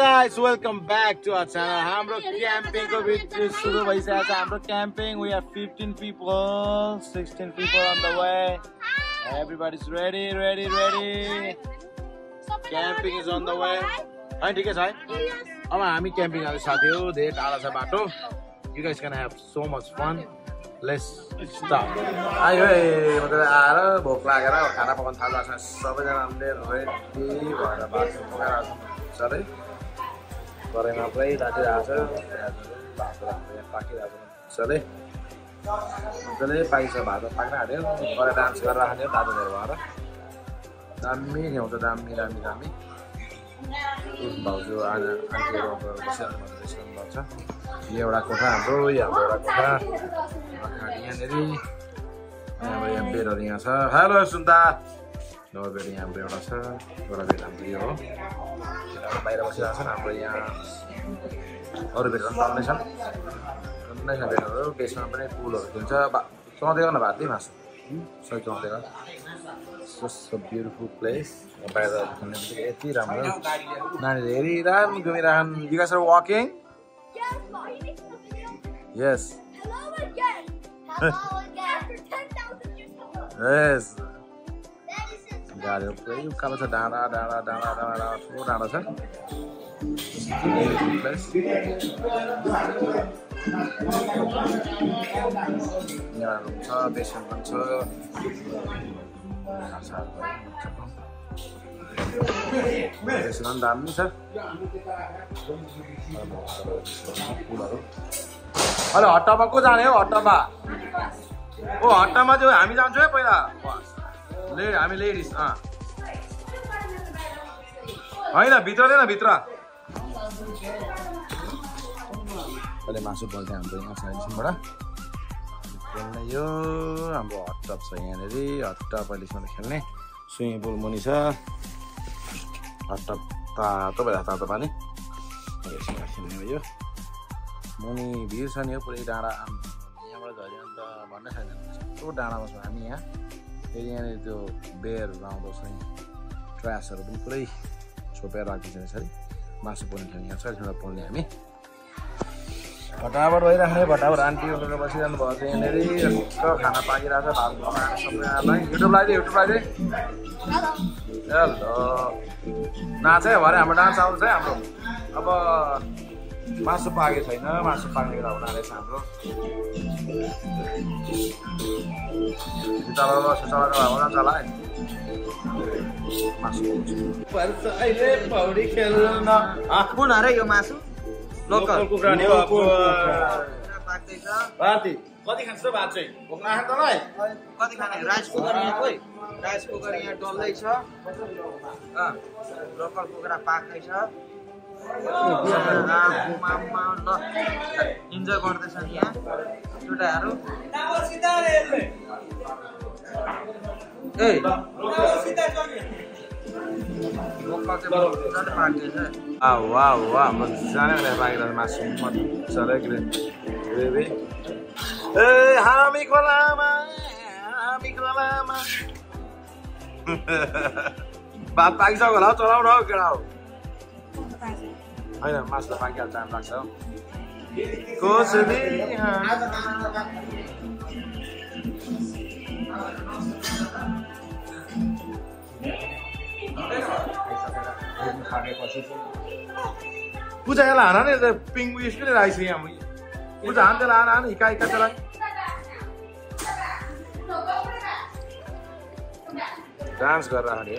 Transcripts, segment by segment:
guys, welcome back to our channel. हाम्रो camping को video सुरु भइसकेको छ. हाम्रो camping, we have 15 people, 16 people on the way. Everybody's ready. Camping is on the way. है ठिकै छ है. अब हामी camping आउने साथीहरु, धेरै टाढा छ बाटो. You guys gonna have so much fun. Let's start. आयो है, मतलब आएर भोक लागेर खाना पकाउन थाल्दा छ. सबैजनाले रेडी भएर बाटो पकाएर चले. गरेमा पुरै रातिरहेको छ. भात राम्रो पाकिरहेको छ. चले. मजाले पाइन्छ भात पाक्न आँट्यो. गरेर डान्स गरेर राख्ने दाजुहरू भएर. दामी ल्याउँछ दामी. भाउजू आन्टीहरू बसिरहनु भएको छ. यो एउटा कोठा हाम्रो, यो हाम्रो एउटा कोठा. यहाँनिर यहाँ बेडहरू यहाँ छ. हेलो सुन्ता. नौ बेड यहाँ हाम्रो एउटा छ. एउटा बेड हाम्रो यो हो. बाहिर बसिरहेको छन्. हाम्रो यहाँ अरू बेडहरू पनि छन्. बेडहरू बेसमा पनि पुलहरू दिन्छ. चलाउँदै गर्न भात मासु सही चलाउँदै गर्न. So beautiful place. बाहिर खेल्ने बित्तिकै यति राम्रो. नानीहरू हेरिरहनु घुमिरहनु. You guys are walking? Yes. Yes. गाडीहरू पुरै उकालो छ. डाँडा ठुलो डाँडा छ. यहाँ रुम छ, बेसमेन्ट पनि छ. बेसमेन्ट दामी छ. हेलो हट्टामा को जाने हो? हट्टामा ओ हट्टामा चाहिँ हामी जान्छौँ है पहिला. हामी लेडिज होइन भित्र भित्र अहिले मासु पर्छ हाम्रो यहाँ साइडबाट. यो हाम्रो हटटप छ यहाँनिर. हटटप अहिलेसम्म खेल्ने. स्विमिङ पुल मुनि छ. हटटप तातो भइरहेको तातो पानी खेल्ने हो. यो मुनि भिर छ नि. यो पुरै डाँडा. यहाँबाट झऱ्यो अन्त भन्नै छैन. कस्तो डाँडामा छौँ हामी यहाँ. फेरि यहाँनिर त्यो बेरहरू आउँदो छ. ट्रासहरू पनि पुरै छोपेर राखिदिन्छ यसरी. मासु पोल्ने ठाउँ यहाँ छ. एउटा पोल्ने हामी भटाभट भइराख्ने. भटाभट आन्टी उनीहरू बसिरहनु भएको छ यहाँनिर. यस्तो खाना पाकिरहेको छ. भात बनाएर सबैजनालाई. युट्युब लगाइदिए हेलो नाच है भरे. हाम्रो डान्स आउँछ है हाम्रो. अब मासु पाकेको छैन. मासु पाक्ने बेला हुन रहेछ हाम्रो. चला है मासु अहिले पौडी खेल्न. कुन अरे यो मासु? लोकल कुखुरा नि हो. पाक्दैछ. भाती कति खान्छ भात चाहिँ? भोक लाग्यो तँलाई? कति खाने? राइस कुकर यहाँ कोही? राइस कुकर यहाँ डल्दैछ. लोकल कुखुरा पाक्दैछ. इन्जोय गर्दैछन् यहाँ चुटाहरू. मजाले पाकिरहेको मासु मजाले ग्रेभी. ए हामी खोलामा भात पाकिसक्यो होला. चलाउनु हौ केटा हो. होइन मासु त पाकिहाल्छ. टाइम लाग्छ. कसरी पूजा यसलाई हाना नि. पिङ उयस पनि राखेको छ यहाँ. पूजा हान त्यसलाई हान हिका त्यसलाई. डान्स गरेर हाने.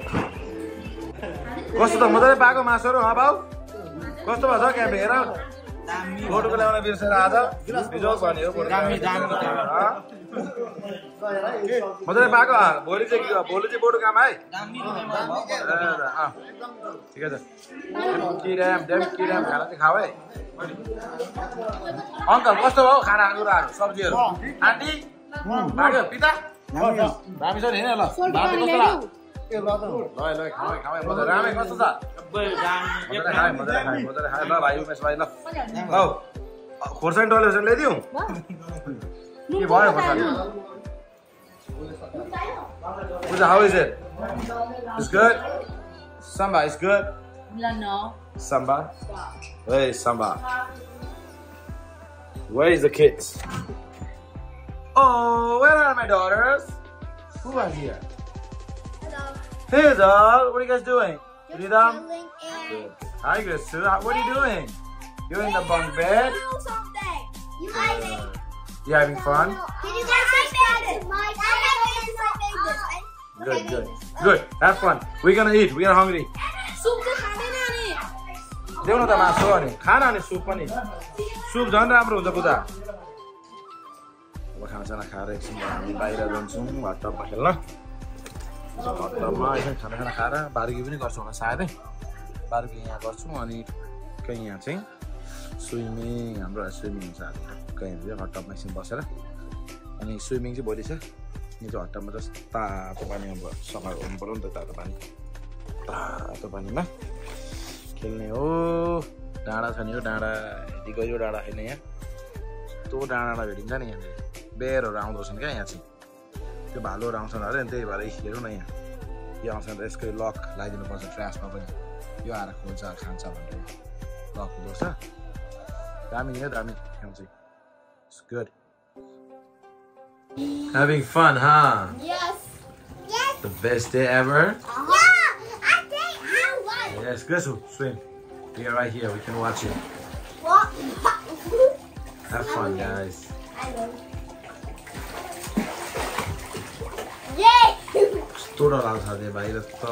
कस्तो त मजाले पाएको मासुहरू. भाउ कस्तो भएको छ क्याम्प हेर. फोटोको ल्याउन बिर्सेर आज भिजुअल भन्ने हो. मजाले पाएको. भोलि चाहिँ बोटो काम है. ठिकै छ. किराम खाना चाहिँ खाऊ है. अङ्कल कस्तो भयो खाना कुराहरू सब्जीहरू? आन्टी पाक्यो पिता दामी छ नि होइन? ल कस्तो लाग्यो? ल खाऊ मजा. रामे कस्तो छ? मजाले खायो. ल भाइ उमेश भाइ ल खोर्सानी डल्लेसन ल्याइदिउँ. के भयो खोर्सानी? पूजा how is it? It's good. Samba is good. No. Samba? Hey, Samba. Where is the kids? Oh, where are my daughters? Who are here? Hello. Hey, doll. What are you guys doing? Just Rhythm? chilling and Hi, Grisu. What are you doing? You're in the bunk bed? do something. You guys You having fun? Can you guys subscribe to my channel? Good, good. Good. Have fun. We're gonna eat. We're hungry. Soup to खाँदैन नि देऊ न त मासु अनि खाना अनि soup पनि सुप झन् राम्रो हुन्छ बुझा अब खानासाना खाएर एकछिन हामी बाहिर जान्छौँ हटटपमा खेल्न हटटपमा एकछिन खानासाना खाएर बार्बेक्यू पनि गर्छौँ होला सायदै बार्बेक्यू यहाँ गर्छौँ अनि कहीँ यहाँ चाहिँ स्विमिङ हाम्रो स्विमिङ हुन्छ कहीँ हटटपमा एकछिन बसेर अनि स्विमिङ चाहिँ भोलि छ यो चाहिँ हटटपमा जस्तो तातो पानी अब सफा गर्नु पऱ्यो नि त तातो पानीमा खेल्ने हो डाँडा छ नि हो डाँडा यति गयो डाँडा होइन यहाँ यस्तो डाँडा भेटिन्छ नि यहाँनिर बेरहरू आउँदो रहेछन् क्या यहाँ चाहिँ त्यो भालुहरू आउँछन् अरे अनि त्यही भएर हेरौँ न यहाँ यो आउँछ त यसको लक लगाइदिनुपर्छ ट्रासमा पनि यो आएर खोल्छ खान्छ भनेर लक हुँदो रहेछ दामी हो दामी ठाउँ चाहिँ it's good Having fun, huh? Yes. Yes. The best day ever? Yeah. I think I was. Yes, Grisu, swim. We are right here, we can watch you. What? Have fun, guys. I love. Yay! यस्तो डर आउँछ अरे बाहिर त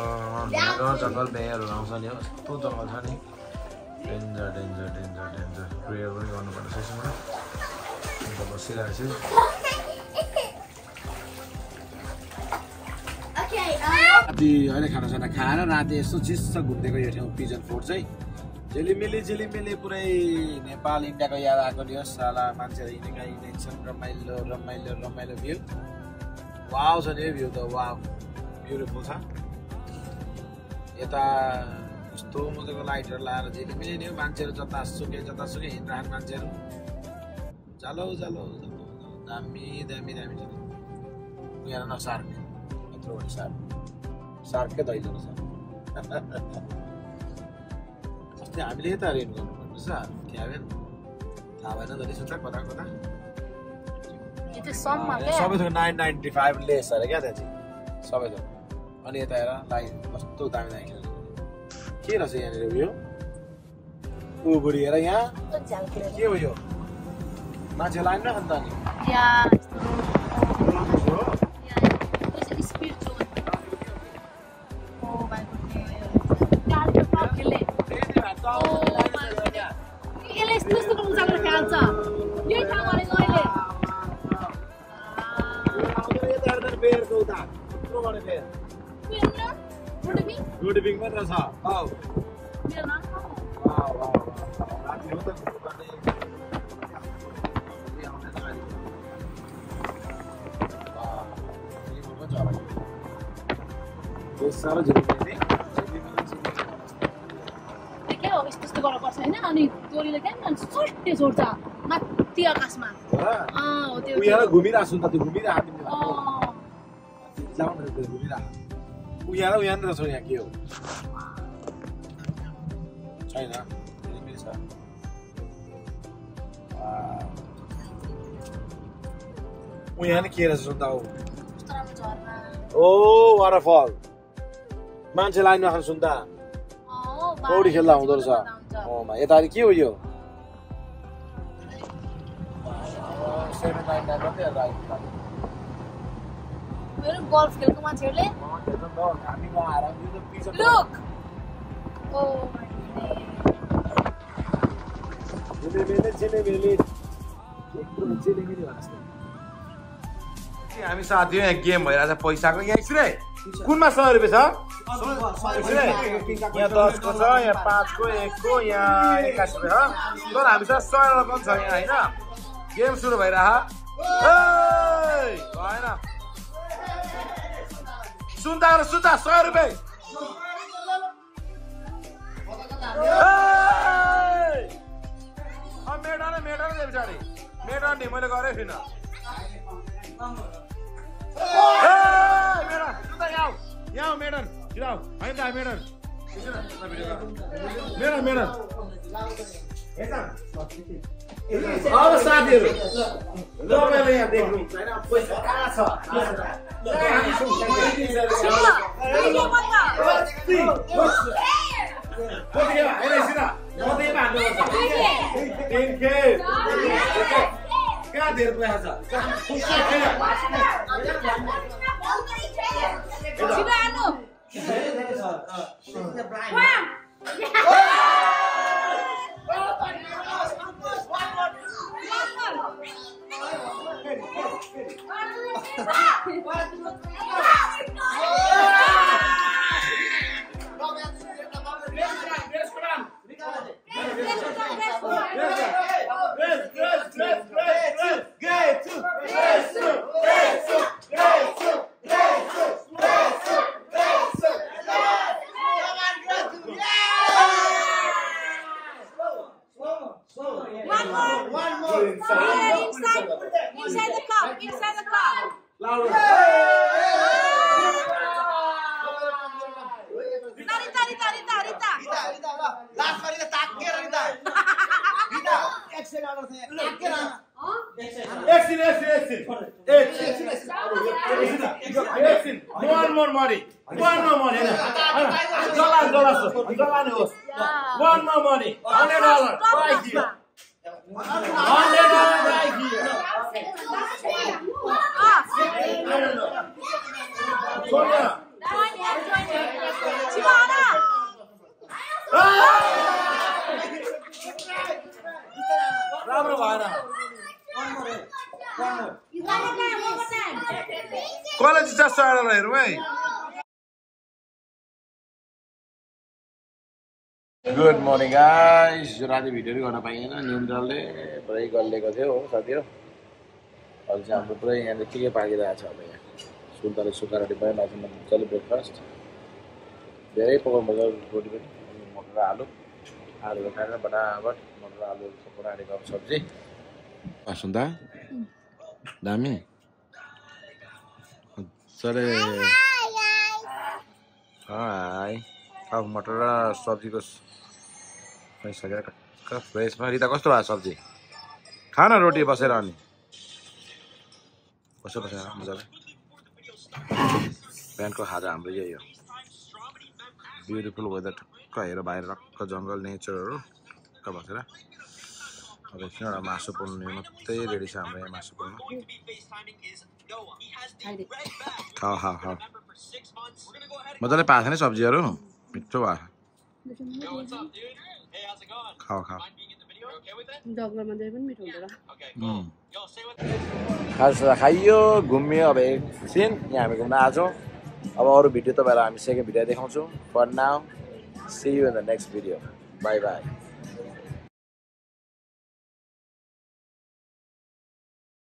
जङ्गल जङ्गल बेरहरू आउँछ नि हो यस्तो जङ्गल छ नि danger danger danger danger prayer पनि गर्नुपर्ने सेसनमा अन्त बसिरहेको छु राति अहिले खानासाना खाएर राति यसो चिस्स घुम्दैको यो ठाउँ पिजन फोर्ट चाहिँ झिलिमिली पुरै नेपाल इन्डियाको याद आएको नि हो साला मान्छेहरू हिँडेका हिँडेछन् रमाइलो रमाइलो रमाइलो भ्यू वाउ छ नि भ्यू त वाउ ब्युटिफुल छ यता कस्तो मजाको लाइटहरू लाएर झिलिमिली नि मान्छेहरू जतासुकै हिँडिरहन् मान्छेहरू जालो जालो दामी दामी दामी छ यहाँ न सार्क यत्रो बढी सार्कै दैलो रहेछ अस्ति हामीले यता रेन्ट गर्नुपर्ने रहेछ क्याबेन थाहा भएन जति सुन्छ कता कता सबै थोक 995 लेस अरे क्या त्यहाँ चाहिँ सबै थोक अनि यता हेर लाइन कस्तो दामी दामी खेल्नु के रहेछ यहाँनिर उयो ऊ बुढी हेर यहाँ के हो यो मान्छे लाइन न अन्त अनि Gooding mana rasa? Wow. Wow. Nanti kita bukan ini. Ini yang mana tadi? Wow. Ini apa cara? Besar jadi ini. क्या हो यस्तो गर्नु पर्छ हैन अनि टोलीले के भन्छ सट्टे छोड्छ माथि आकाशमा हो त्यो उ यहाँ घुमिराछु त त्यो घुमिराछ तिमीले जाऊ न त्यो घुमिराछ उ यहाँ रहेछ यहाँ के हो छैन तिमी छ उ यहाँ के रहेछ सुन्दा हो ओ वाटरफल मान्छे लाइनमा खान सुन्दा पौडी खेल्दा हुँदो रहेछ यता के हो यो 799 मात्रै मेरो गोल्फ खेलको मान्छेहरुले लुक ओ हामी साथी यहाँ गेम भइरहेछ पैसाको यहाँ एकछिन कुनमा 100 रुपैयाँ छ यहाँ 10 को छ यहाँ 5 को 1 को यहाँ 21 रुपैयाँ छ तर हामीसँग 100 रकम छ यहाँ हैन गेम सुरु भइरहा भएन सुन्दा 100 रुपैयाँ मेडन दे बिचारी मेडन नि मैले गरे थिइन मेडन सुन्दा यहाँ मेडन जाऊ हैन त मेडन मेरा अब साथीहरु तपाईले यहाँ देख्नु हैन पैसा कहाँ छ हामी कहाँ धेरै पैसा Inside the cup. Rita. Last kali kita takir Rita. Rita, action order the. Takir ना. Action. One more money. One more money. $100 right here. $100 right here. Sonia. Chimana. राम्रो भएन कलेज जस्तो आएर हेरौँ है गुड मर्निङ गाइस यो राति video गर्न पाइएन निन्द्राले पुरै गल्लेको थियो हो साथीहरु अहिले चाहिँ हाम्रो पुरै यहाँ के पाकिरहेको छ अब यहाँ सुन्तले सुक्खा रोटी पनि आज मजाले ब्रेकफास्ट धेरै पकाउनु रोटी पनि मटर आलु खाएर बटाबट मटर आलु बनाएको सब्जी सुन्दा दामी चले हाय अब मटर र सब्जीको फ्रेसमा रिता कस्तो भयो सब्जी खाना रोटी बसेर अनि कसो बसेर मजाले बिहानको खाजा हाम्रो यही हो ब्युटिफुल वेदर टक्क हेर बाहिर टक्क जङ्गल नेचरहरू टक्क बसेर अब एकछिन एउटा मासु पोल्ने मात्रै रेडी छ हाम्रो यहाँ मासु पोल्नु खाऊ मजाले पाएको छ नि सब्जीहरू मिठो भयो खाऊ खाजा खाइयो घुमियो अब एकछिन यहाँ हामी घुम्न आएको छौँ अब अरू भिडियो तपाईँलाई हामी सेकेन्ड भिडियो देखाउँछौँ for now see you in the next video by